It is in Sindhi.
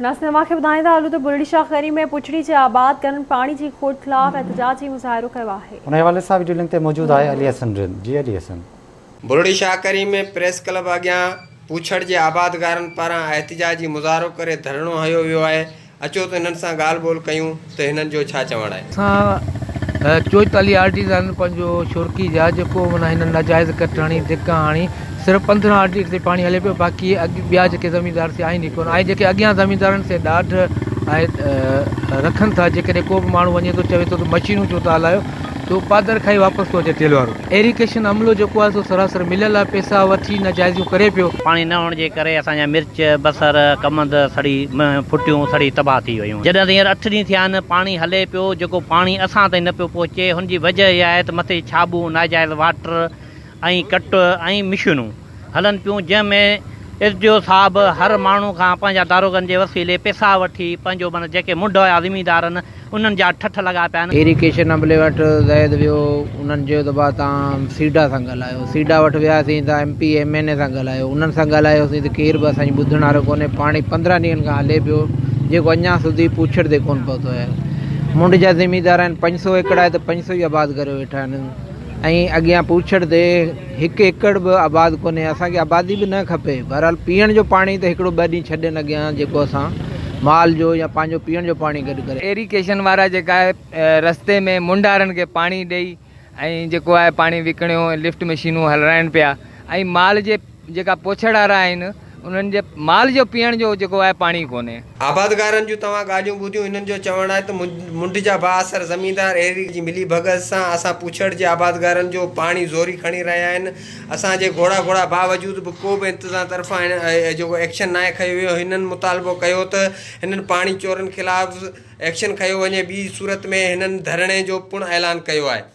ناظرين اوهان کي ٻڌائيندا هلون ته بلڙي شاهه خيري ۾ پڇڙي جي آبادگارن پاڻي جي کوٽ خلاف احتجاجي مظاهرو ڪيو آهي. ان حوالي سان وڊيو لنڪ تي موجود آهي علي حسن رند جي علي حسن. بلڙي شاهه ڪريم ۾ پريس ڪلب اڳيان پوڇڙ جي آبادگارن پاران احتجاجي مظاهرو ڪري ڌرڻو هنيو ويو آهي، اچو ته هنن سان ڳالهه ٻولهه ڪيون ته هنن جو ڇا چوڻ آهي. اسان 44 آرٽيزن پنهنجو شورڪي جا جيڪو معنيٰ هنن ناجائز ڪٽ هڻي ڌڪا هڻي صرف 15 آرٽي تي پاڻي هلي پيو باقي اڳ ٻيا جيڪي زميندار سي آهن ئي ڪونه ۽ جيڪي اڳيان زميندارن سي ڏاڍ ۽ رکن ٿا جيڪڏهن ڪو به ماڻهو وڃي ٿو چوي ٿو ته مشينون ڇو ٿا هلايو ته پادر کائي واپس ٿو اچي تيل وارو ايريگيشن عملو جيڪو آهي سو سراسر مليل آهي پئسا وٺي ناجائزيون ڪري پيو. پاڻي نه هئڻ جي ڪري اسان جا مرچ، بصر، ڪمند سڙي منهن ڦٽيون سڙي تباهه ٿي ويون. جڏهن ته هينئر اٺ ڏينهن ٿيا آهن پاڻي هلي پيو جيڪو پاڻي اسان تائين نه پيو پهچي هن جي وجه اها آهي ته مٿي ڇاٻون، ناجائز واٽر ۽ ڪٽ ۽ مشينون هلن پيون جنهن ۾ ايس ڊي او صاحب هر ماڻهو کان پنهنجا داروغن جي وسيلي پيسا وٺي پنهنجو معنيٰ جيڪي منڍ هيا زميندارن انهن جا ٺٺ لڳا پيا آهن. ايريگيشن عملي وٽ زيد ويو انهن چيو ته ڀاء توهان سيڊا سان ڳالهايو سيڊا وٽ وياسين ته ايم پي ايم اين اي سان ڳالهايو انهن سان ڳالهايوسين ته ڪير به اسان جي ٻڌڻ وارو ڪونهي پاڻي 15 ڏينهن کان هلي پيو جيڪو اڃا سڌي پوڇڙ تي ڪونه پهتو آهي منڍ جا زميندار آهن 500 ايڪڙ آهي ته 500 ئي آباد ڪريو ويٺا آهن ۽ اڳيان پوڇڙ تي هڪ ايڪڙ به آباد ڪونهي اسان کي آبادي به نه کپي بهرحال پيئڻ جو پاڻي ته هڪڙو ٻه ڏينهن ڇڏين اڳيان جيڪو اسان مال جو يا پنهنجو پيئڻ جو پاڻي گڏ ڪري. ايريگيشن وارا جيڪا آهي رستي ۾ منڊارن کي پاڻي ڏئي ۽ جيڪو آهي پاڻي وڪڻيو ۽ لفٽ مشينون هلرائن پيا ۽ مال جي جيڪا پوڇڙ وارا آهن انهن جي مال جو پيئڻ جو جيڪو آهي پاڻي ڪونهي. آبادگارن جون توهان ڳالهيون ٻڌيون هنن جو چوڻ آهي ته منڍ جا بااثر زميندار ايري جي ملي ڀڳت سان اسان پوڇڙ جي آبادگارن جو پاڻي زوري کڻي رهيا آهن اسان جي گهوڙا گهوڙا باوجود به ڪو به انتظام طرفان جيڪو ايڪشن ناهي کنيو ويو هنن مطالبو ڪيو ته هنن پاڻي چورن خلاف ايڪشن کنيو وڃي ٻي صورت ۾ هنن ڌرڻي جو پڻ اعلان ڪيو آهي.